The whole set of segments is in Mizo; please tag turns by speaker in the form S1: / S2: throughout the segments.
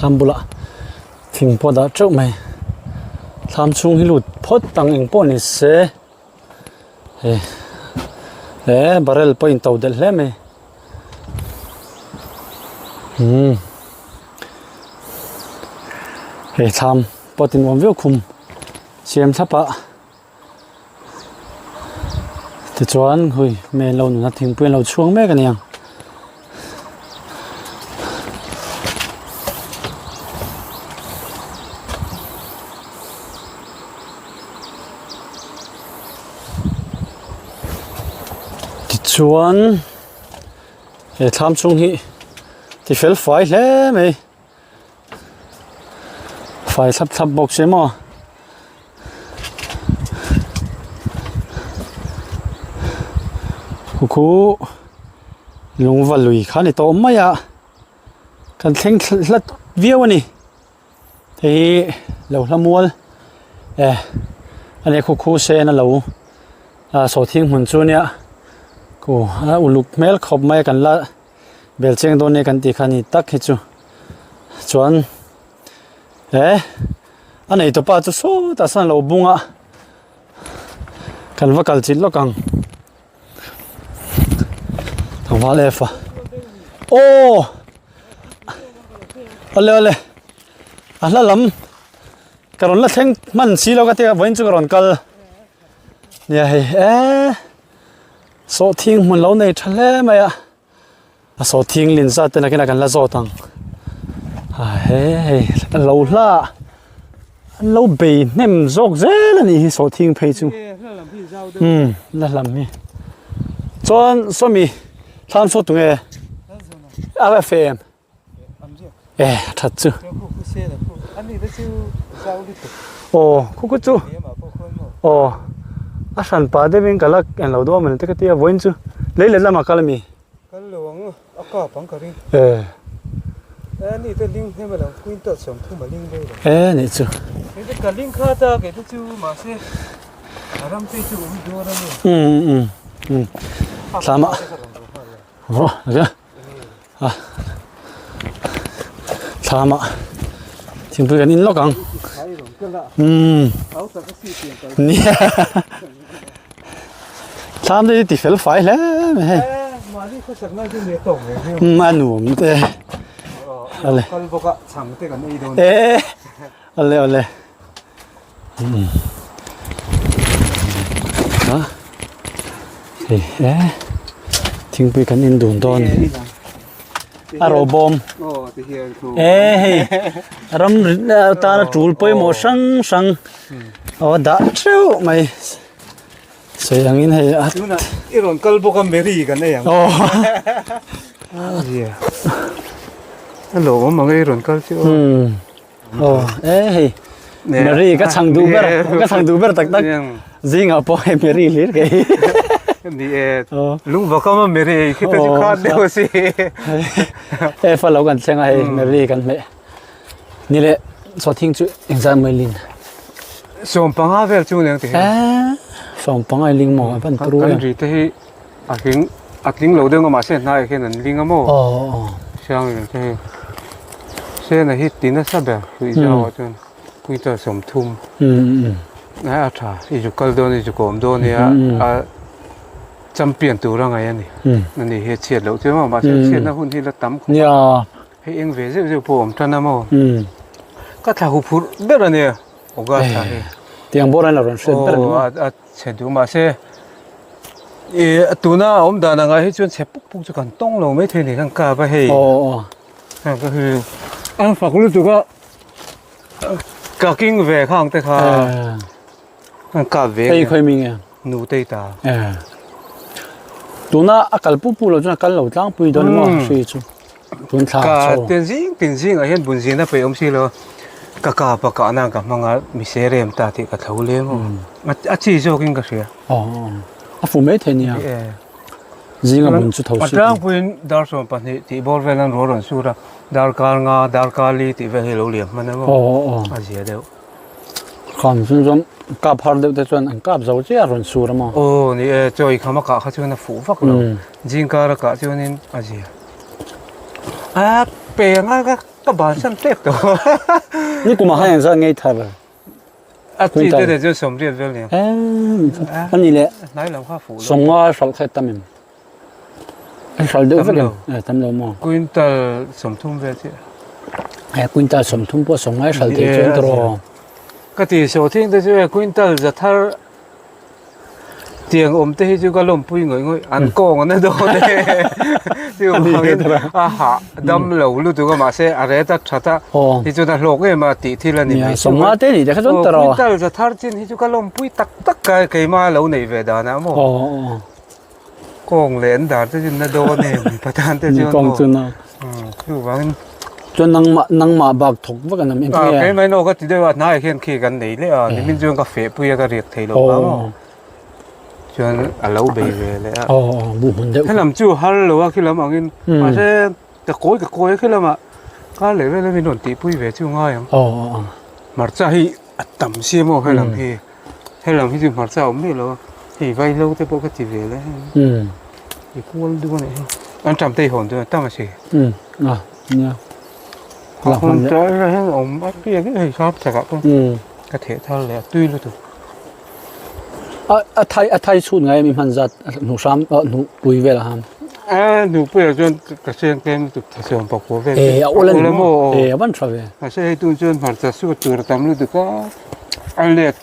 S1: Thlam bulah thing pawh dah teuh mai thlam chhung hi lut phawt ang eng pawh ni se hei he barrel pawh a in to delh hle mai umm hei thlam pawh ti nuam viau khum siam thlap a tichuan hui main lo nuna thingpui an lo chhuang mek a ni ang. Tichuan he thlam chhung hi ti fel fai hle mai fai thlap thlap bawk se maw. Khu lungva lui kha a ni tawh mai a kan thleng hlat viau a ni. Hei hi lo hla mual eh a ni khu khu sen a lo ah sawhthing hmun chu nia khu a uluk hmel khawp mai a kan la bel cheng dawn nia kan tih kha a ni tak hi chu chuan eh a nei tawpa chu sawtah sawn a lo bung a kan va kal chilh lawk ang. Tlangval F a aw awle awle a hla lam ka rawn la thleng hman si lo ka tia vawiin chu ka rawn kal nia hei eee sawhthing hmun lo nei tha hle mai a a sawhthing lin zat te nakinah kan la zawt ang a he hei lo hla an lo bei hnem zawk zel a nih hi sawhthing phei chu umm la hlam hi chuan sawmi thlam saw tunge a va fe em e that chu aw khu khu chu aw a hran pah deuh in ka la en lo dawn mawni te ka tia vawiin chu lei let lamah kal ami
S2: kal lo ang a kap ang ka ring
S1: e
S2: e ni te ling hnem alo quintal 30 a ling daih lo
S1: e nih chu
S2: kei te ka ling kha ta kei te chu mahse a ram phei chu awm dawn a ni
S1: um um um thlama rawh a a thlama thingpui kan in lawk ang umm nia thlam te hi ti fel fai hle mai hei umm a nuam te ale e ale ale umm a hei e thingpui kan in dun dawn a ro bawm e hei ram tana tul pawimawh hrang hrang aw dah theuh mai sawi angin hei a
S2: tunah i rawn kal bawk a Mary kan ei ang
S1: aw
S2: a lawmawm ang e i rawn kal chu
S1: umm Aw e hei Mary ka chhang duh ber ka chhang duh ber tak tak zingah pawh hei Mary hlir kei
S2: ni e lung vakam a Mary ei khi te chu khat deuh si
S1: e fa lo kan thleng a hei Mary kan hmeh ni le sawthing chu engzat mai lin
S2: 15 vel chu neng ti
S1: e 15 ai ling maw van turu
S2: kan ri te hi a tling a tling lo deuh nga mahse hnaiah hian an ling a maw
S1: aw
S2: siang leh te hei sena hi ti nasa ber hlui zau ah chuan quintal 30 a tha i zu kal dawn i zu kawm dawn nia a champion tur a ngaih a ni ani hi a chhiat loh chu maw mahse a chhiatna hun hi la tam khawp a hei eng ve zeuh zeuh pawh a awm tan a maw ka thla huphurh ber a nia August ah hi
S1: tiang bawr an lo rawn hriat ber a ni maw
S2: aw a chhe duh mahse ih tuna a awm dan angah hi chuan chhe puk puk chu kan tawng lo maithei a ni kan kap a hei
S1: aw aw
S2: heng ka hi an fak lutuk a ka king ve khang te kha an kap ve
S1: hei khawi mi nge
S2: nu tei ta
S1: tuna a kal pu pu lo chuan a kal lo tlangpui dawn emaw hri chu tun thla
S2: ka tin zing tin zing ah hian bun zin a peih awm si lo ka kap a kah nan ka hmang a mi se rem ta tih ka tho lem a a chi zawk in ka hria
S1: a fu mai thei nia. Zinga bun chu tho
S2: A tlangpuiin dar 12 tih bawr vel an rual rawn sur a, darkar nga, darkar li tih vel hi lo liam hman emaw a zia deuh.
S1: Kham chu chuan kap har deuh te chuan an kap zo chiah a rawn sur a maw?
S2: Aw ni e, chaw i kham a kah kha chuan a fuh vak lo. Zingkar a kah chuanin a zia. A peng a ka bansan tep tawh.
S1: Ni kumah khan engzat ngei thar?
S2: A chi te te chu 80 vel nia.
S1: A ni le.
S2: Hnai lo kha fuh lo.
S1: 50 hralh kha tam em? A hralh deuh vek em? Eh tam lo maw?
S2: Quintal 30 vel chiah.
S1: Eh quintal 30 pawh 50 hralh thei chuan tawh.
S2: Ka ti sawhthing te chu e quintal za thar Tiang awm te hi chu ka lawmpui ngawih ngawih an kawng an a dawn e chu vangin a hah dam lo lutuk a mahse a ret a that a hi chuan a hlawk em a tih thil a ni mai
S1: sawmnga te ni te kha chuan tawrh
S2: a quintal za thar chin hi chu ka lawmpui tak tak ka keima lo neih ve dan ah maw kawng leh an dar te chu na dawn em pathan te chuan
S1: kawng chu na
S2: chu vangin
S1: chuan nangmah nangmah bak thawk vak an awm
S2: a keimah in aw ka ti deuh a hnaiah hian khi kan nei leh a nimin chuan ka feh pui a ka riak thei lo kha maw chuan a lo bei ve leh a
S1: bu hmun deuh
S2: helam chu har lo a khilam angin mahse ka kawi ka kawi a khilamah kar leh vel a min rawn tihpui ve chu ngai ang hmarcha hi a tam sia maw helam hi helam hi chu hmarcha a awm miah lo a hei vaihlo te pawh ka ti ve leh i kual duh a nih hi an ṭam te i hawn dawn a tam a si
S1: nia
S2: la hman leh a hian awm a piak hei sap chakah pawh ka theh thar leh a tui lutuk
S1: a a thai a thai chhut ngai mi hman zat hnu hram hnu pui vel a ham
S2: a hnu pui ah chuan ka seng tlem lutuk tha sawm pakua vel
S1: e a ul ani maw e a van tha ve
S2: mahse hei tun chuan hmarcha suat tur a tam lutuk a a let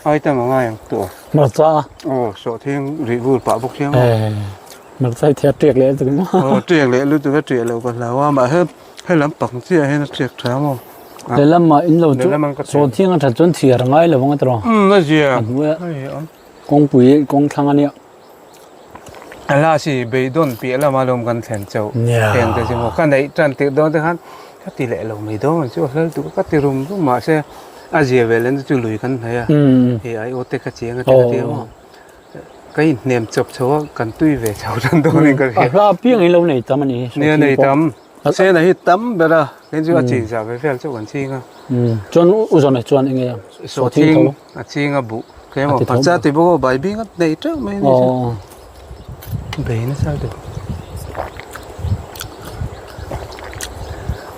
S2: ai tam a ngai ang tawh
S1: hmarcha
S2: aw sawhthing rih vur pah bawk hian
S1: e Hmarcha hi thei a tiak leh lutuk maw?
S2: Aw tiak leh lutuk a tiak loh ka hlau a mahse he lampang chiah hian a tiak tha maw?
S1: Lehlamah in lo chu sawthiang a that chuan chhiar a ngai lo ang a tiraw?
S2: Umm a zia.
S1: A hnuaia kawngpui kawng thlang a nia.
S2: A hla si beidawn piah lama lawm kan thlen chauh heng te chu maw ka neih tan tirh dawn te khan ka ti leh lo mai dawn ang chu a hlal duh ka ti rum rum mahse a zia ve leh na chu lui kan hnaih a hei aiawt te ka chiang a te ka ti a maw. Ka inhnem chawp chho a, kan tui ve chho tan dawn in ka hria.
S1: A hla apiang in lo nei tam a ni.
S2: Nia nei tam. Sena hi tam ber a, kei chu a chin zah ve vel chauh kan ching a.
S1: Chuan u zawn ah chuan enge
S2: sawthing a ching a buh kei emaw hmarcha ti bawk aw bai bing a nei teuh mai a ni chu. Bei nasa deuh.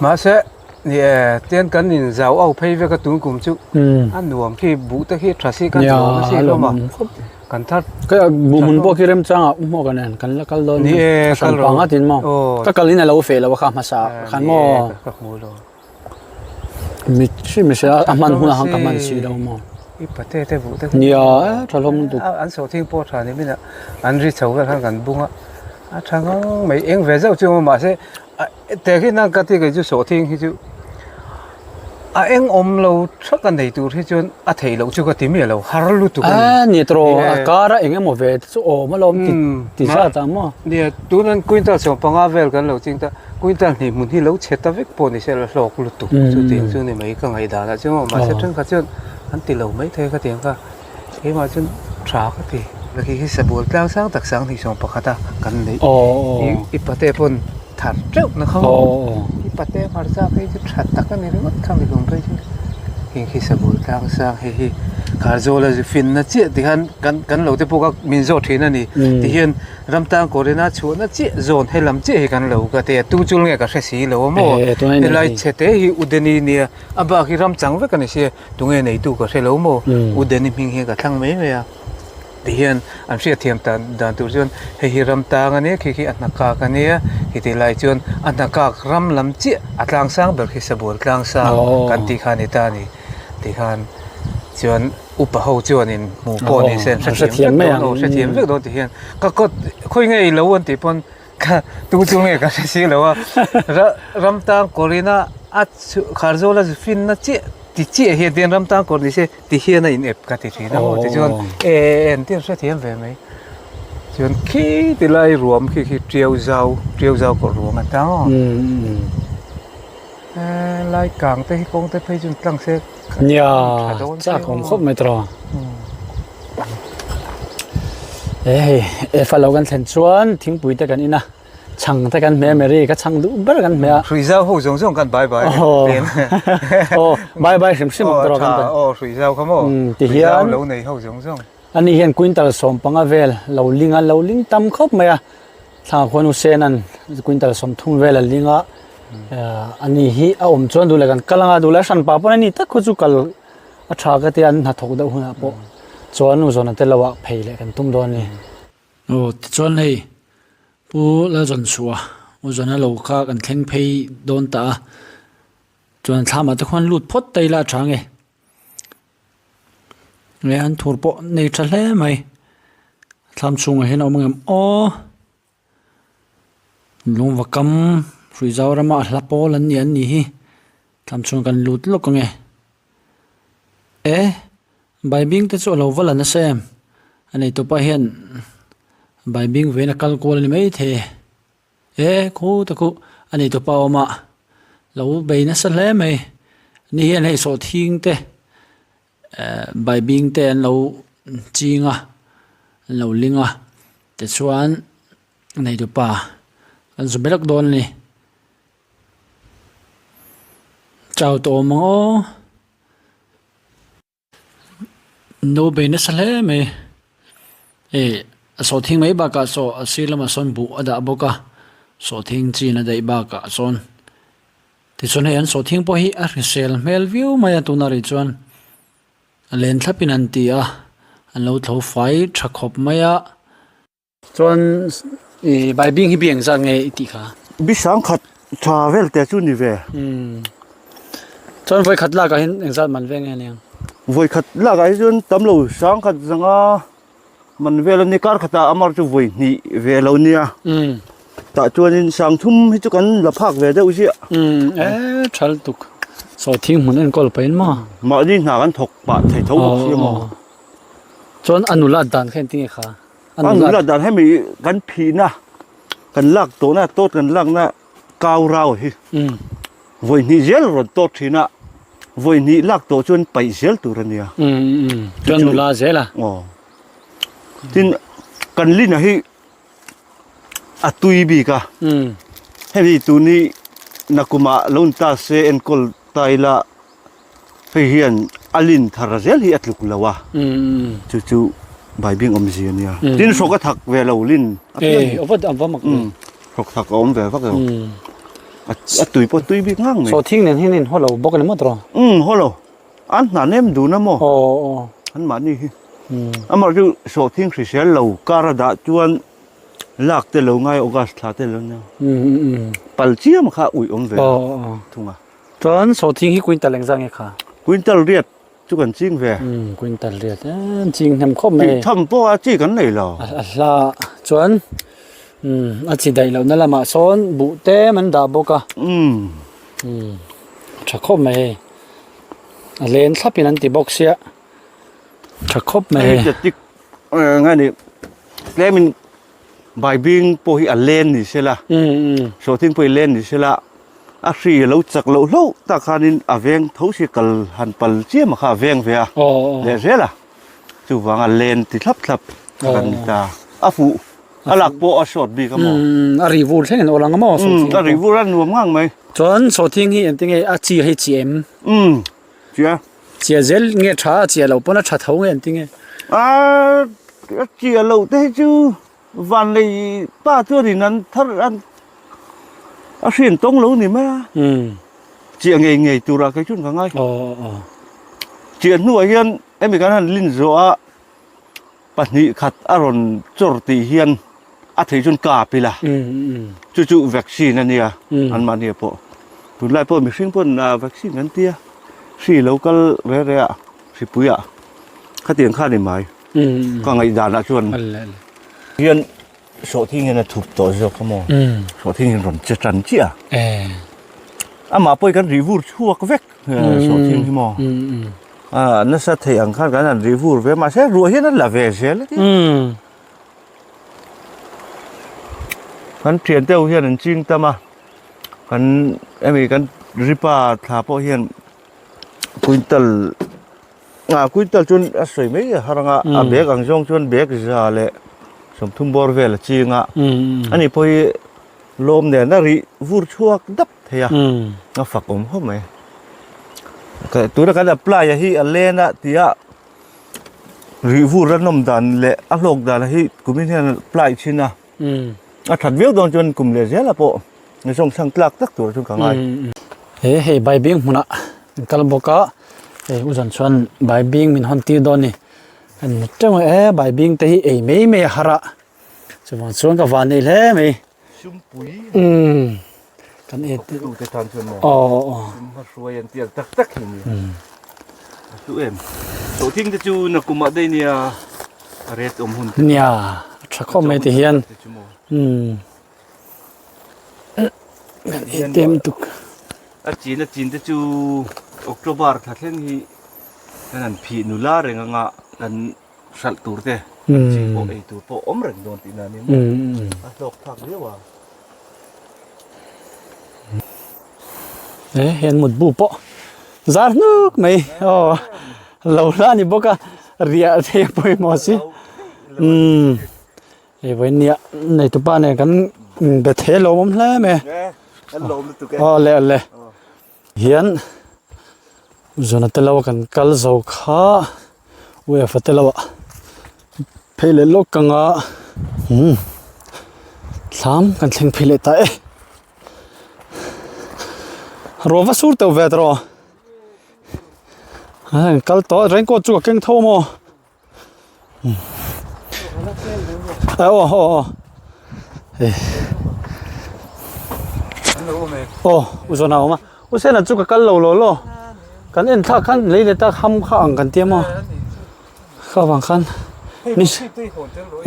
S2: Mahse Ni e, tian kan in zau au phei vek a tun kum chu a nuam khi buh te khi tha si kan nuam a si hlawm a kan thar
S1: Ka buh hmun pawh khi remchang ah hmuh kan en kan la kal dawn
S2: Ni e,
S1: kal rawh panga tin maw ka kal in a lo feh lo a kha hmasa khan maw
S2: ka hmu lo
S1: mi hrim hre a hman hun ah ka hman si lo maw
S2: i pate te buh te
S1: nia tha hlawm lutuk
S2: an sawhthing pawh tha ni min a an ri chho vel khan kan bung a a tha ngang mai eng ve zauh chu mahse Teh khi nan ka ti kei chu sawhthing hi chu a eng awm lo thak a nei tur hi chuan a theih loh chu ka ti miah lo har lutuk a ni.
S1: A ni tawh a kar a eng emaw ve te chu awm alawm ti ti zat ang maw.
S2: Nia tunan quintal 15 vel kan lo ching ta quintal hnih hmun hi lo chhe ta vek pawh ni se la hlawk lutuk chu tiang chu ni mai ka ngaihdan ah chuan mahse thenkhat chuan an ti lo mai thei ka tiang kha keimah chuan tha ka ti. Khi hi sabual tlang sang tak sang hnih 11 a kan neih i pate pawn thar teuh na kha maw i pate hmarcha phei chu tha tak a ni ringawt kha mi lung phei chu heng khi sabual tlang sang hei hi Kharzawl a zu fin na chiah ti khan kan kan lo te pawh kha min zawh thin a ni ti hian ram tang kawrina chhuahna chiah zawn he lam chiah hi kan lo ka ti a tu chul nge ka hre si lo a maw helai chhe te hi Udeni nia a bak hi ram chang vek a ni sia tunge neitu ka hre lo maw Udeni hming hian ka thlang mai mai a. Ti hian an hriatthiam tan dan tur chuan hei hi ram tang a nia khi khi a hna kak a nia heti lai chuan a hna kak ram lam chiah a tlang sang ber khi sabual tlang sang kan tih kha a ni ta a ni ti khan chuan upa ho chuanin hmu pawh ni se an hrethiam vek dawn aw hrethiam vek dawn ti hian ka kawt khawi nge i lo an tih pawn ka tu chu nge ka hre si lo a ram tang kawrina a kharzawl a finna chiah ti chiah hian tian ram tang kawr ni se Ti hian a in ep ka ti thin a maw tichuan e en te an hrethiam ve mai chuan khi ti lai ruam khi khi tiau zau tiau zau kawr ruam an ta maw e lai kang te hi kawng te phei chuan tlang se
S1: nia chak awm khawp mai tawh. He hei efa lo kan thlen chuan thingpui te kan in a chhang te kan hmeh a Mary ka chhang duh ber kan hmeh a.
S2: Hrui zau ho zawng zawng kan bye bye
S1: aw bye bye hrim hrim ang tawh kan
S2: aw hrui zau kha maw
S1: ti hian
S2: lo nei ho zawng zawng
S1: ani hian quintal 15 vel lo ling a lo ling tam khawp mai a thla khuan u sen an quintal 30 vel a ling a ani hi a awm chuan duh leh kan kal anga duh leh hran pa pawn ani tak khu chu kal A tha ka tia an hnathawk deuh hunah pawh chuan u zawn tel loah phei leh kan tum dawn a ni. Aw tichuan hei Pu Lalzawnchhuah u zawna lo kha kan thleng phei dawn ta a, chuan thlamah te khuan lut phawt ta ila a tha nge. Nge an thur pawh nei tha hle mai, thlam chhungah hian a awm angem aw. Lungva kam Hruizau rama a hla pawl an ni an nih hi. Thlam chhung kan lut lawk ange. E, baibing te chu a lo va la nasa em? A nei tawpah hian baibing vein a kal kual a ni maithei e. E, khu ta khu a nei tawpah a awm a, lo bei nasa hle mai. Ni hian hei sawhthing te eh baibing te an lo ching a, an lo ling a, tichuan a nei tawpa an zu belak dawn a ni. Chau tawh awm ang aw. No bei nasa hle mai. Hei a sawhthing mai bakah saw a sir lamah sawn buh a dah bawk a, sawhthing chin a daih bakah sawn tichuan hei an sawhthing pawh hi a hrisel hmel viau mai a tunah rih chuan a len thlapin an ti a, an lo tho fai tha khawp mai a. Chuan i baibing hi bi engzat nge i tih kha?
S3: Bi sangkhat tha vel te chu ni ve.
S1: Chuan vawi khat lakah hian engzat man ve nge aniang?
S3: Vawi khat lakah hi chuan tam lo sangkhat zanga man vel a ni kar khatah amar chu vawi hnih ve lo nia. Tah chuanin sangthum hi chu kan la phak ve deuh ziah.
S1: E tha lutuk. Sawhthing hmun enkawl pahin maw?
S3: Mahni hna kan thawk pah thei tho bawk si a maw?
S1: Chuan a nula dan kha engtin nge kha?
S3: A nula dan hemi kan phihna kan lak tawhna tawt kan lakna kau rau hi vawi hnih zel rawn tawt thin a vawi hnih lak tawh chuan paih zel tur a nia.
S1: Chuan nula zel a.
S3: Aw. Tin kan lina hi a tui bik a. Hemi tuni nakumah lo ni ta se enkawl ta ila Hei hian a lin thar zel hi a tluk lo a, chu chu baibing awmzia a nia. Tin hrawk a thak ve lo lin a piang hi. Hrawk thak a awm ve vak lo. A tui pawh tui bik ngang mai.
S1: Sawhthing nen hian in haw lo bawk a ni maw tawh?
S3: Umm haw lo. An hna nem dun a maw? An mahni hi. Amah chu sawhthing hrisel lo kar a dah chuan lak te lo ngai August thla te lo nia. Pal chiam kha uih awm ve thung a.
S1: Chuan sawhthing hi quintal engzah nge kha?
S3: Quintal riat chu kan ching ve.
S1: Umm quintal riat em ching hnem khawp mai.
S3: Tih tham pawh a chi kan nei lo.
S1: A hla chuan umm a chi daih lohna lamah sawn buh tlem an dah bawk a.
S3: Umm.
S1: Umm a tha khawp mai hei. A len thlap in an ti bawk sia. Tha khawp mai hei.
S3: Hei tik nge ni tlem in Baibing pawh hi a len ni sela, sawhthing pawh hi len ni sela, a hri a lo chak loh hlauh tak khanin a veng tho si kal han pal chiam a kha a veng ve a leh zel a, chuvanga len ti thlap thlap kha kan ni ta. A fuh, a lak pawh a sawt bik a maw?
S1: A ri vur thleng in awl ang a maw sawhthing?
S3: A ri vur a nuam ngang mai.
S1: Chuan sawhthing hi engtin nge a chi hei chi em?
S3: Umm, chia.
S1: Chia zel nge tha a chia lo pawn a tha tho nge an ti nge?
S3: A chia loh te hi chu van lei pa chuanin an thar an a hrian tawng lo ni mai a. Chia ngei ngei turah kei chuan ka ngai. Chia hnuah hian hemi kan han lin zawh a pahnih khat a rawn chawr tih hian a theih chuan kap ila chu chu vaccine a nia anmahni ah pawh tunlai pawh mihring pawn vaccine kan tia hri lo kal re re ah hripui ah khatiang kha a ni mai ka ngaihdan ah chuan hian sawhthing hian a thup tawh zawk a maw sawhthing hian rawn che tan chiah a amah pawh hi kan rih vur chhuak vek sawhthing hi maw. A nasa theih ang khan kan han rih vur ve mahse ruah hian an la ve zel a ti. Kan thian te ho hian an ching tam a, kan hemi kan ripa thla pawh hian quintal ah quintal chuan a sawi mai a har anga a bag ang zawng chuan bag za leh. 30 bawr vel a ching a, ani pawh hi lawm nen a rih vur chhuak dap thei a, a fak awm khawp mai. Tuna kan apply a hi a len a tia rih vur a nawm dan leh a hlawk dan hi kumin hian apply thin a, a that viau dawn chuan kum leh zel a pawh ni zawng chhang tlak tak tur chu ka ngai.
S1: He hei baibing hmunah kan kal bawk a, hei u zan chuan baibing min hawn tir dawn a ni. Kan ni teuh e baibing te hi ei mai mai a har a, chuvang chuan ka van nei hle mai.
S3: Sumpui.
S1: Umm kan e
S3: te te tan chuan maw.
S1: Aw aw.
S3: Sum hma hruai an tiang tak tak hi ni. A chu em. Sawhthing te chu nakum ah daih nia a ret awm hun
S1: te. Nia a tha khawp mai ti hian. Umm. Kan e tem tuk.
S3: A chin a chin te chu October thla thleng hi kan han phih nula reng anga kan hralh tur te chi pawh ei tur pawh awm reng dawn tihna a ni maw? A hlawk thlak viau a.
S1: E hian mutbu pawh zar hnuk mai aw lo hla a ni bawk a riah thei a pawimawh si umm hei vawiin nia neitupa nen kan be thei a lawmawm hle mai aw le le. Hian zuna te lo kan kal zo kha uefa te lo ah phei leh lawk ang a umm thlam kan thleng phei leh ta e ruah va sur teuh ve tawh rawh kal tawh raincoat chu ka keng tho maw. Aw aw aw hei aw u zawn a awm a u sena chu ka kal lo law law kan en thlak khan lei leh tak ham kha ang kan tia maw kha vang khan ni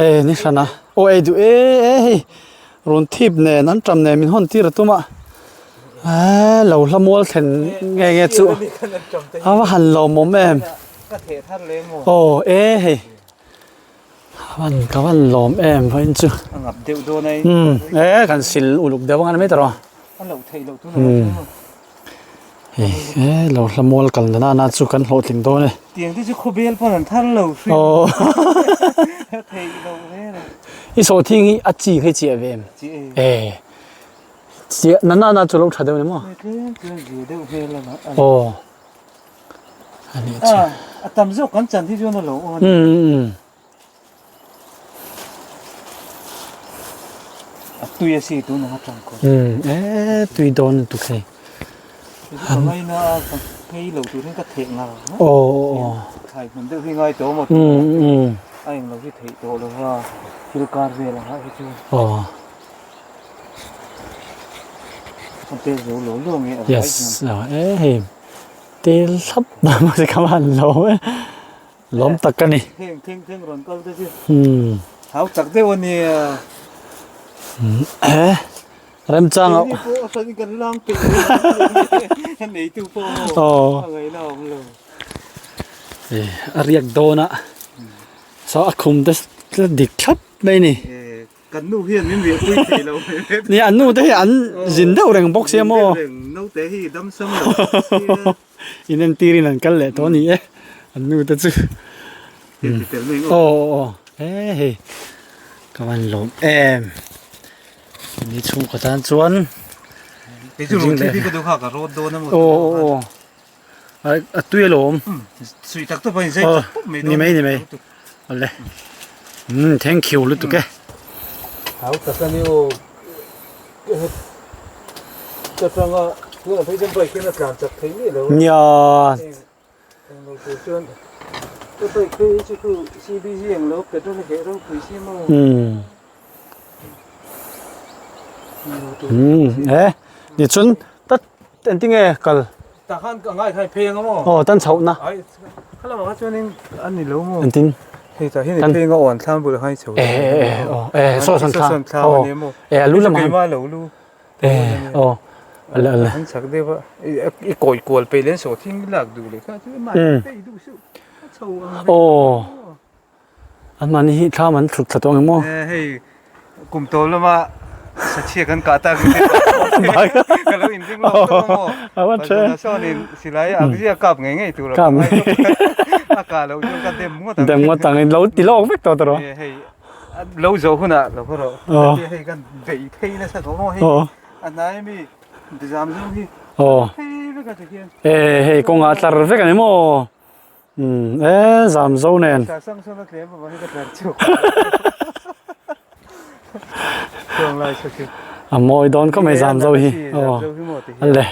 S1: e ni hran a aw ei duh e e hei rawn thip nen an ṭam nen min hawn tir a tum a eee lo hla mual thlen nge nge chu a va han lawmawm em.
S2: Ka theh thar leh maw?
S1: Aw e hei van ka van lawm em vawiin chu.
S2: A ngap deuh dawn ai.
S1: Umm e kan sil uluk deuh ang a ni mai ta rawh.
S2: A loh theih loh tun a lo.
S1: Hei e lo hla mual kal na na chu kan hlawhtling dawn e.
S2: Tiang te chu khawbel pawn an thar lo hrim.
S1: Aw.
S2: A theih loh ve lo.
S1: I sawhthing hi a chi kha i chiah ve em?
S2: Chi e.
S1: E chiah na na na chu lo tha deuh ni maw?
S2: Tlem chuan zir deuh hmel a.
S1: Aw.
S2: A tam zawk kan chan hi chuan a lo awm a ni. A tui a si tun ang atang kawr.
S1: E tui dawn lutuk hei.
S2: Ka ngaina a ka nghei lo tur hian ka theh ngar a.
S1: Aw.
S2: Thlai hmun deuh hi ngai tawh maw. A eng lo hi theih tawh lo va thil kar vel ang ah hi chu.
S1: Aw.
S2: An tel zo lo lo nge a vai hian.
S1: Yes, e hei tel thlap dah mai se ka van lo e lawm tak ka ni.
S2: Heng theng theng rawn kal te chu.
S1: Hmm.
S2: Hau tak deuh a nia.
S1: E remchang a.
S2: Keini pawh a hran kan lang peih lo. A neitu pawh
S1: aw.
S2: A ngaihna a awm lo.
S1: E a riak dawn a. Saw a khum te dik thlap mai ni.
S2: Kan nu hian min riahpui thei lo mai ve.
S1: Nia an nu te hi an zin deuh reng bawk sia maw.
S2: Zin deuh reng naute hi dam sam lo bawk sia.
S1: In entirin an kal leh tawh a ni e an nu te chu.
S2: Ti tel mai
S1: aw. Aw aw he hei ka van lawm em. Ni chhungkaw tan chuan.
S2: Kei chu run thil hi ka duh kha ka rawt dawn a maw.
S1: Aw aw aw a tui alawm.
S2: Suih tak tak pawhin zai tak tak mai dawn.
S1: Ni mai ni mai. Awle. Umm thank you lutuk e.
S2: Hau tak a ni aw. Ka tanga tunah phei chuan bike hian a tlan chak thei miah lo a.
S1: Nia.
S2: Englo tur chuan ka bike phei hi chu khu CBG englo petrol a heh ropui si maw.
S1: Umm. Umm e ni chuan ta engtinge kal.
S2: Tah khan ka ngai khan phei anga maw?
S1: Aw tan chhoh na.
S2: Ai kha lamah kha chuanin a ni lo maw?
S1: Engtin?
S2: Hei tah hian i phei anga aw an thlam bulah khan i chho.
S1: E e aw e saw sawn thlam
S2: thlam a ni maw?
S1: E a lu lamah
S2: khan. Keimah lo lu.
S1: E aw ale ale.
S2: An chak deuh a i kawi kual peih leh an sawhthing lak duh leh kha chu mahni peih duh suh a chho ang.
S1: Aw. An mahni hi thlam an thluk thla tawh ang maw?
S2: Hei kum tawm lama sachhia kan kah tak ka lo inring lawk tawh maw?
S1: A va tha.
S2: Pasal sawnin silai ak zia kap ngei ngei tur a
S1: Kap ngei.
S2: A kah loh chuan ka dem ngawt ang.
S1: Dem ngawt ang, lo ti lawk vek tawh tawh rawh.
S2: Hei. Lo zo hunah lo khaw rawh. Aw. Hei kan bei phei nasa tawh maw hei. Aw. A hnai mi zam zo hi.
S1: Aw.
S2: Phei vek a ti hian.
S1: E hei kawngah a tlar vek a ni maw. Umm e zam zo nen.
S2: Tla sang sawn a tlem avang hi ka tlar chhuak. Chuang lai chho chu.
S1: A mawi dawn khawp mai zam zo hi.
S2: Aw.
S1: Ale.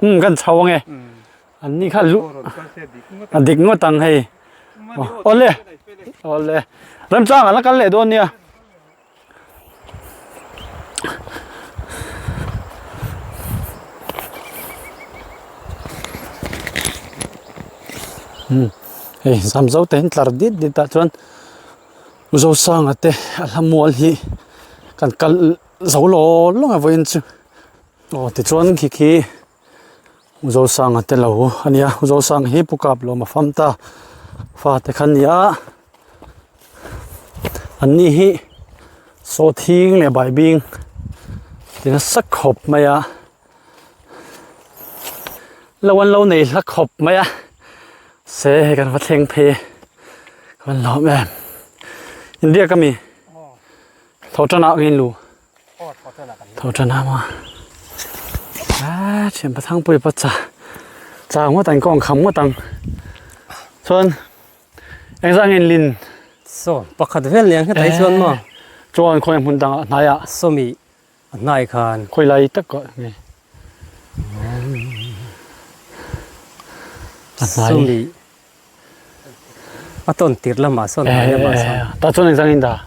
S1: Umm kan chho ange. An ni kha lu a dik ngawt ang hei. Awle. Awle. Remchang an la kal leh dawn nia. Umm hei zam zo te in tlar dit dit ah chuan Zosanga te a hla mual hi kan kal zo law lawng a vawiin chu aw tichuan khi khi Zosanga te lo a nia Zosanga hi pu kap lawm a fam ta fate kha a ni a an ni hi sawhthing leh baibing ti nasa khawp mai a lo an lo nei hla khawp mai a se hei kan va thleng phei ka van lawm em inbiak ami tho tan ah ka inlu. Tho tan a maw a thian pathang pawh i pa cha cha ngawt ang kawng kham ngawt ang chuan engzah nge lin
S4: saw pakhat vel nen kha tai chuan maw
S1: chuan khawi hmun dangah hnaiah
S4: sawmi a hnai khan
S1: khawi lai tak kawh nge a hnai
S4: sawmi A tawn tir lamah sawn hnai lamah sawn.
S1: Ta chuan engzang in dah?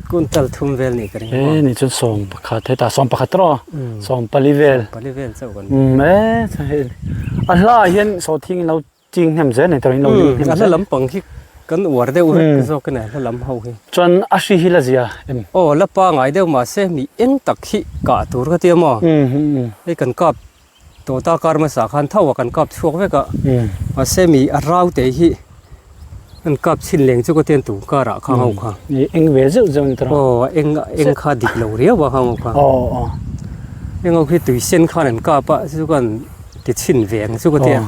S4: Kuntal thum vel nih ka ring.
S1: E ni chuan 11 heta 11 ro 14 vel.
S4: 14 vel chauh kan.
S1: E a hla hian sawhthing in lo ching hnem zel nei tawh in lo ling hnem
S4: zel. A hla lampang hi kan uar deuh vek zawk a ni a hla lam ho hi.
S1: Chuan a hri hi la zia em?
S4: Aw la pangai deuh mahse mi eng tak hi kah tur ka tia maw? Hei kan kap Tawta kar hmasa khan tho a kan kap chhuak vek a, mahse mi a rau te hi an kap chhin leng chu ka tian tu kar ah khang ho kha.
S1: Ni eng ve zeuh zeuh ni tawh.
S4: Aw eng eng kha dik lo riau a khang ho kha.
S1: Aw aw.
S4: Eng ho khi tui sen khan an kap a chu kan ti chhin ve ang chu ka tia.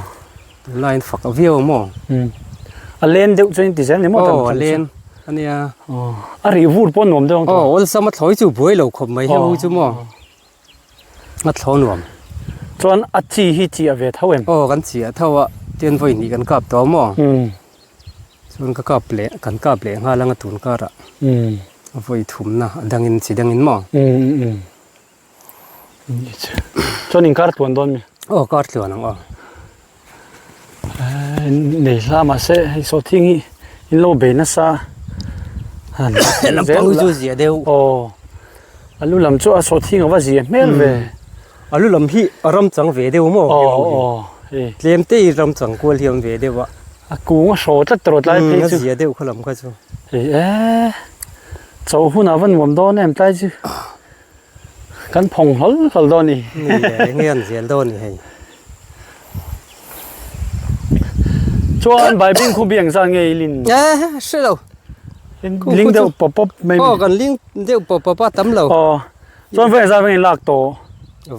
S4: Tunlai in fak viau a maw.
S1: A len deuh chuan in ti zel ni maw.
S4: Aw a len a nia.
S1: Aw a rih vur pawh nuam deuh ang tawh.
S4: Aw awlsam a thlawi chu buai lo khawp mai heng ho chu maw. A thlaw nuam.
S1: Chuan a chi hi chi a ve tho em?
S4: Aw kan chi a tho a, tian vawi hnih kan kap tawh maw? Chuan ka kap leh, kan kap leh nghal anga tun karah a vawi thumna a dangin chi dangin maw?
S1: Chuan in kar tluan dawn mi?
S4: Aw kar tluan ang aw.
S1: Nei hla mahse hei sawhthing hi in lo bei nasa
S4: lam pang chu zia deuh
S1: aw a lu lam chu a sawhthing a va zia hmel ve
S4: a lu lam hi a ram chang ve deuh maw
S1: aw aw hei
S4: tlem te i ram chang kual hi a awm ve deuh a
S1: a kung a hraw tlat tawh tlai phei chu
S4: a zia deuh kha lam kha chu
S1: hei e chaw hunah va nuam dawn em tlai chu Kan phawng hlawl hlawl dawn ni.
S4: Ni e, enge an zel dawn ni hei.
S1: Chuan Baibing khu biang zan nge i lin?
S4: E, hre lo.
S1: Ling deuh pawp pawp mai.
S4: Aw, kan ling deuh pawp pawp a, tam lo.
S1: Aw, chuan vawi zan veng in lak tawh?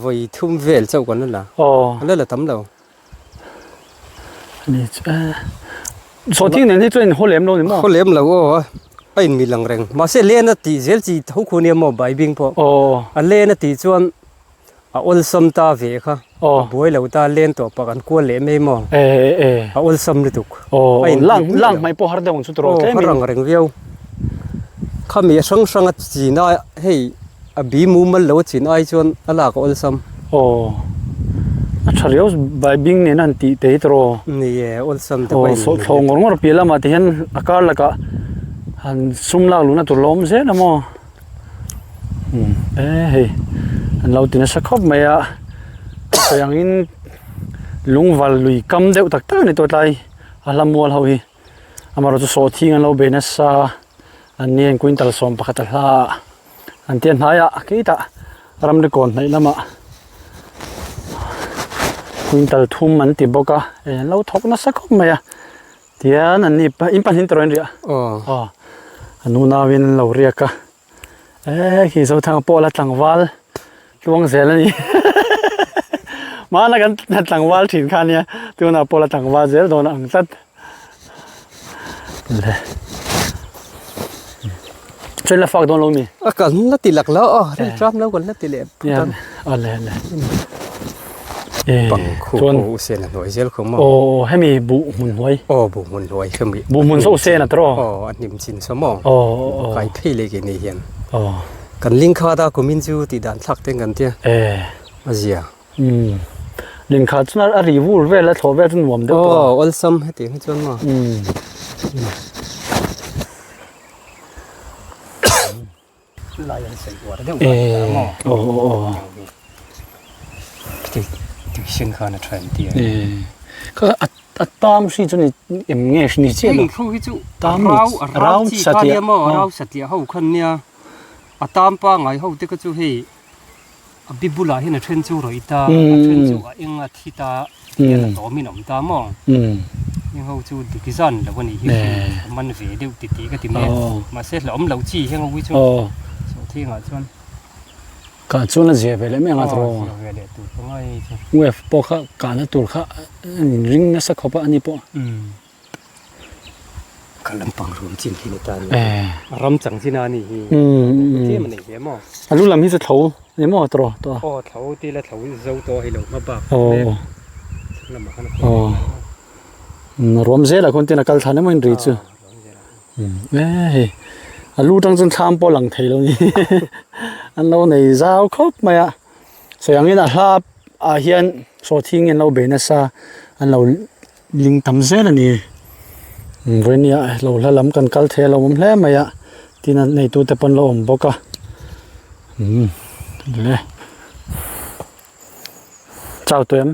S4: Vawi thum vel chauh kan la la.
S1: Aw.
S4: Kan la la tam lo.
S1: Ni chu e. Sawhthing nen hi chuan in haw lem lo ni maw?
S4: Haw lem lo aw, a in mil ang reng. Mahse len a tih zel chi tho khu nia maw baibing pawh.
S1: Aw.
S4: A len a tih chuan a awlsam ta ve kha.
S1: Aw.
S4: A buai lo ta len tawh pak an kual leh mai maw?
S1: E e e.
S4: A awlsam lutuk.
S1: Aw, lang lang hmai pawh har deuh ang chu tawh
S4: tlem in. Aw, har ang reng viau. Khami a hrang hrang a chin a hei A bi mumal lo a chin ai chuan a lak a awlsam.
S1: Aw, a tha riau baibing nen a han tih tei tawh.
S4: Ni e, awlsam te pawh
S1: in. Aw, thlawh ngawr ngawr piah lamah te hian a kar lakah han sum lak luhna tur la awm zel a maw. Umm e hei an lo ti nasa khawp mai a, sawi angin lungval lui kam deuh tak tak a ni tawh tlai a hla mual ho hi. Amaherawhchu sawhthing an lo bei nasa a, an ni hian quintal 11 a hla a. An tia hnaiah keitah ramri kawn hnaih lamah quintal thum an ti bawk a hei an lo thawk nasa khawp mai a tihian an ni in pahnih tawh in riah aw a nunauin an lo riak a eh khi Zothanga pawh la tlangval tluang zel a ni hmana kan tlangval thin kha ania tunah pawh la tlangval zel dawn a ang tlat. Chuan la fak dawn lo mi?
S4: A kan la ti lak lo aw, ril tram lo kan la ti leh phut ang.
S1: A le le.
S4: Pang khu
S1: Chuan
S4: khu u sen a hnuai zel kho maw?
S1: Aw hemi buh hmun hnuai.
S4: Aw buh hmun hnuai hemi.
S1: Buh hmun saw u sen a tawh.
S4: Aw a hnim chin saw maw?
S1: Aw aw.
S4: Kai phei leh ke nei hian.
S1: Aw.
S4: Kan ling khat a kumin chu tih dan thlak ten kan tia.
S1: Eh.
S4: A zia.
S1: Umm. Lingkha chuan a ri vur vel a thlawh vel chu nuam deuh tawh a.
S4: Aw awlsam hetiang hi chuan maw.
S1: Umm.
S4: Lai an sawi uar deuh mai ta maw.
S1: Aw aw aw.
S4: Tui tui sen khan a tha an ti a.
S1: Kha a a tam hri chu ni em nge ni chiah lo.
S4: Heng thu hi chu
S1: Tam
S4: rau rau chi kha nia maw
S1: Aw.
S4: rau satliah ho khan nia a tam pangai ho te kha chu hei A bi bulah hian a then chu rawih ta, a then chu a eng a thi ta hian a tlawmin a awm ta maw? Heng ho chu dik zan lo a nih hi a man ve deuh ti tih ka ti mai a, mahse hlauhawm loh chi heng ho hi chu sawhthingah chuan.
S1: Kah chuan a zia ve leh mai ang a tawh.
S4: Zia ve leh tur ka ngai chu.
S1: Wave pawh kha kahna tur kha a ring nasa khawp a ani pawh.
S4: Ka lampang rum chin hi ni ta ni. A ram chang chin a ni hi. Tlem a nei hle maw?
S1: A lu lam hi chu thlo ni maw tawh tawh a?
S4: Aw thlo ti la thlo zo tawh a hi lo hma bak.
S1: Aw.
S4: Chhung lamah khan a
S1: Aw. Ruam zelah khawn tin a kal thlan emaw in ri chu. E hei a lu tang chuan thlam pawh lang thei lo ni. An lo nei zau khawp mai a. Sawi angin a hla ah hian sawhthing in lo bei nasa an lo Ling tam zel a ni. Vawinia lo hla lam kan kal thei a lo awm hle mai a, tin a neitu te pawn lo awm bawk a. Umm le. Chau tawh em?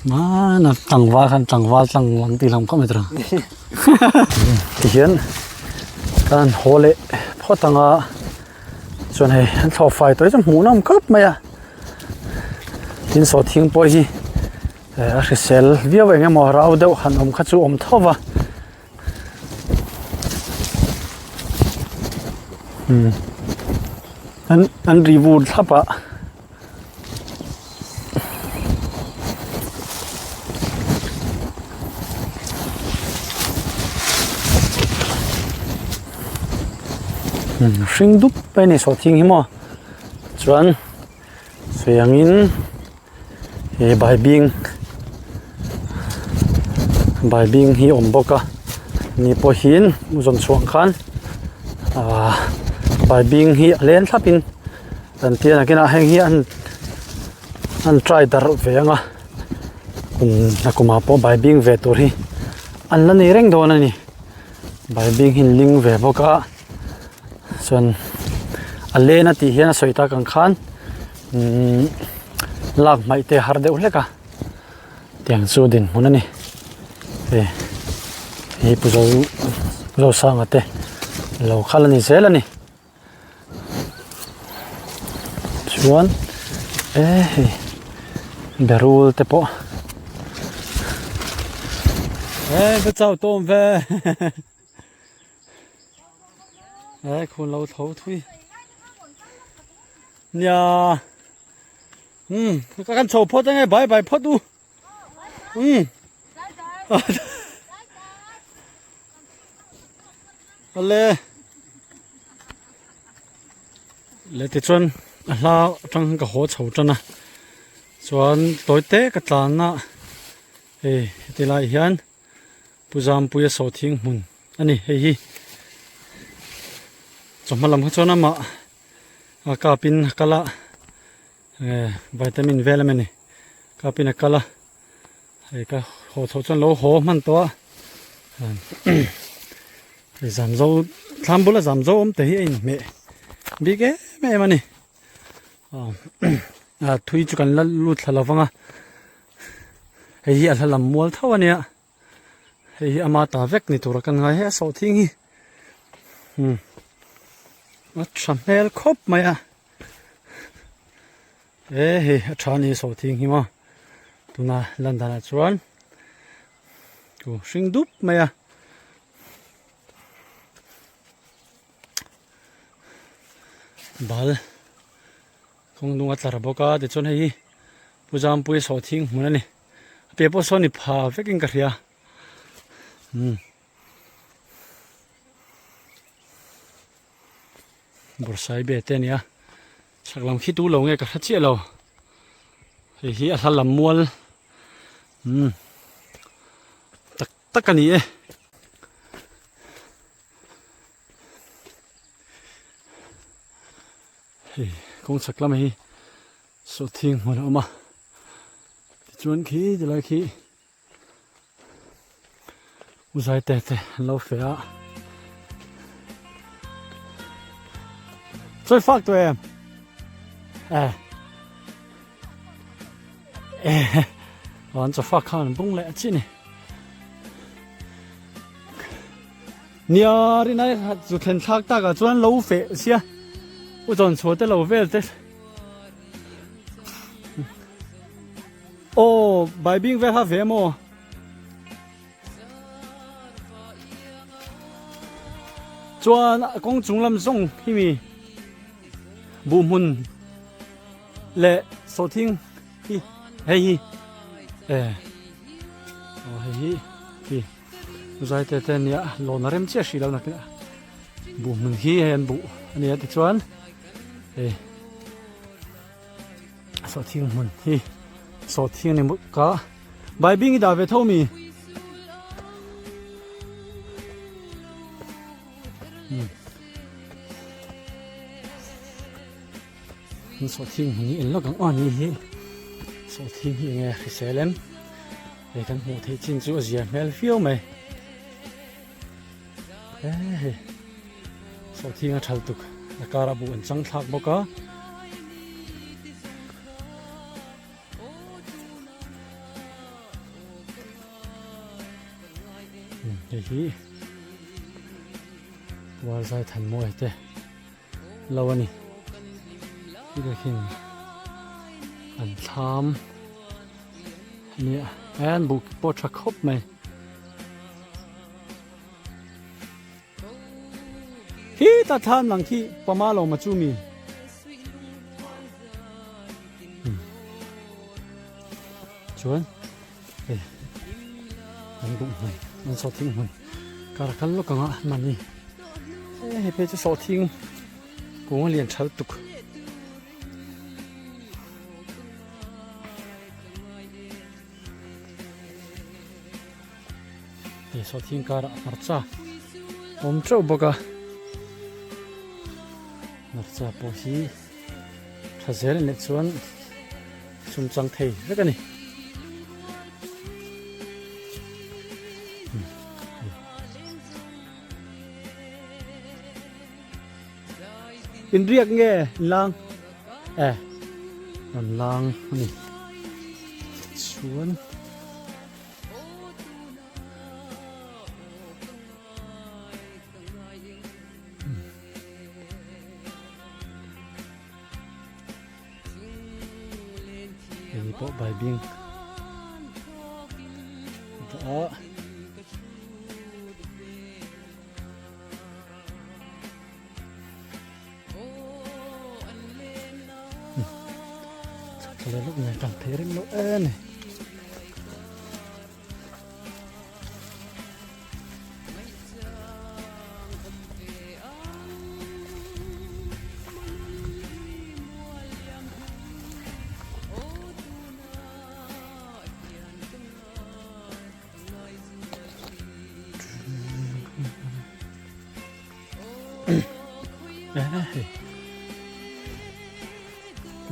S1: Hmana tlangval khan tlangval tlang ang tih lam khawp mai tawh. Tihian kan haw leh phawt ang a. Chuan hei an thlawh fai tawh hi chu hmuh nawm khawp mai a tin sawhthing pawh hi eh a hrisel viau eng emaw rau deuh han awm kha chu awm tho va umm an an ri vur thlap a. Hring dup mai a ni sawhthing hi maw chuan sawi angin he baibing baibing hi a awm bawk a ni pawhin zawn chhuah ang khan ahh baibing hi a len thlap in. Kan tia nakinah heng hi an an try darh ve ang a kum a kumah pawh baibing ve tur hi an la nei reng dawn a ni baibing hi an ling ve bawk a chuan a len a tih hian a sawi tak ang khan umm lak hmaih te a har deuh hlek a tiang chu dinhmun a ni hei hi pu zo Zosanga te lo kal a ni zel a ni. Chuan e hei berul te pawh e ka chau tawm ve e khun lo tho thui nia um ka kan chho phawt ange bye bye phawt u um Awle le tichuan a hla atang ka haw chho tan a chuan tawi te ka tlan a hei heti lai hian Pu Zampuia sawhthing hmun a ni hei hi chawhma lam kha chuan amah a kapin a kal a vitamin vel a ni kapin a kal a. Hei ka haw chhoh chuan lo haw hman tawh a hei zam zo thlam bula zam zo awm te hi a inhmeh bik em em a ni a thui chu kan la lut thla lo vang a hei hi a hla lam mual tho a nia hei hi ama ta vek ni tura kan ngai he a sawhthing hi a tha hmel khawp mai a. E hei a tha ni sawhthing hi maw tuna lan danah chuan ku hring dup mai a bal kawng dung a tlar bawk a tichuan hei hi Pu Zampuia sawhthing hmun a ni a piah pawh sawn i pha vekin ka hria umm. Bawrhsaibe te a nia chhak lam khi tu lo nge ka hre chiah lo hei hi a hla lam mual umm tak tak a ni e. Hei kawng chhak lamah hi sawhthing hmun a awm a tichuan khi tilai khi Uzai te te an lo feh a. Chawi fak tawh em? Eh. Eh. An chaw fak khan an bung leh chi ni. Nia rinai chu thlen thlak takah chuan lo feh sia. U chawn chhuah te lo vel te. Aw baibing vel kha ve maw? Chuan kawng chung lam zawng hi mi buh hmun leh sawhthing hi hei hi e aw hei hi hi zai te te nia lawn a rem chiah hrih lo nakin buh hmun hi hei an buh a nia tichuan hei. Sawhthing hmun hi sawhthing a ni bawk a baibing i dah ve tho mi um sawhthing hmun hi eng lawk ang aw ni hi sawhthing hi enge hrisel em hei kan hmuh theih chin chu a zia hmel viau mai he hei. Sawhthing a thal tuk a kar a buh an chang thlak bawk a. Hei hi Tual zai than mawi te lo a ni. Hei khin an thlam a nia an buh pawh tha khawp mai. Hi ta thlan lang khi pama lo ma chu mi. Chuan hei an duh hmun an sawhthing hmun kar kal lawk anga mani hei phei chu sawhthing kung a lian tha lutuk. Hei sawhthing karah hmarcha awm teuh bawk a hmarcha pawh hi tha zel leh chuan sum chang thei vek a ni. Inriak nge inlang e rawn lang a ni chuan. Hei pawh baibing dah a. Thla leh lawk kan thei reng lo e ni.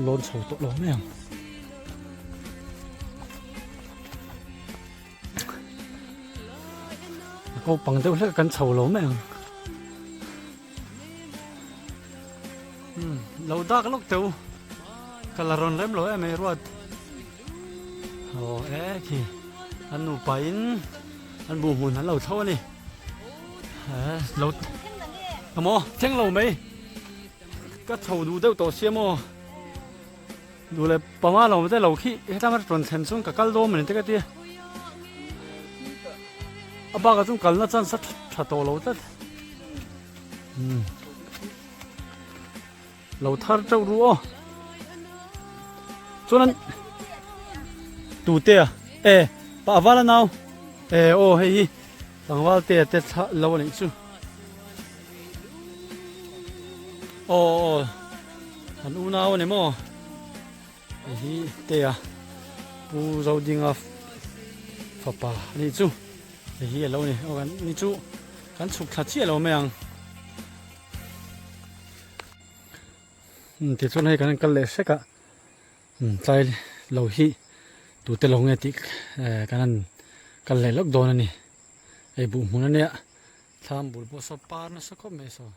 S1: Lawn chho tawh lo mai ang. A ko pang deuh hlek kan chho lo mai ang. Lo dak lawk teu ka la rawn rem lo em ei ruat. Aw e khi an nupa in an bu hmun an lo thlo a ni. Lo amaw thleng lo mai ka chho duh deuh tawh sia maw duh leh panga lo te lo khi hetang a rawn thlen chuan ka kal dawn mawni te ka tia a bakah chuan kalna chance a tha tawh lo tlat lo thar teuh ru aw chuan an tute a e pa vala nau e aw hei hi tlangval te te thla lo a nih chu. Aw aw an unau a ni maw hei hi te a pu Zodinga fapa a nih chu hei hi a lo ni aw kan ni chu kan chhuk thla chiah lo mai ang tichuan hei kan kal leh hrek a tlai lo hi tute lo nge tih kan han kal leh lawk dawn a ni hei buh hmun a nia thlam bul pawh saw par nasa khawp mai saw.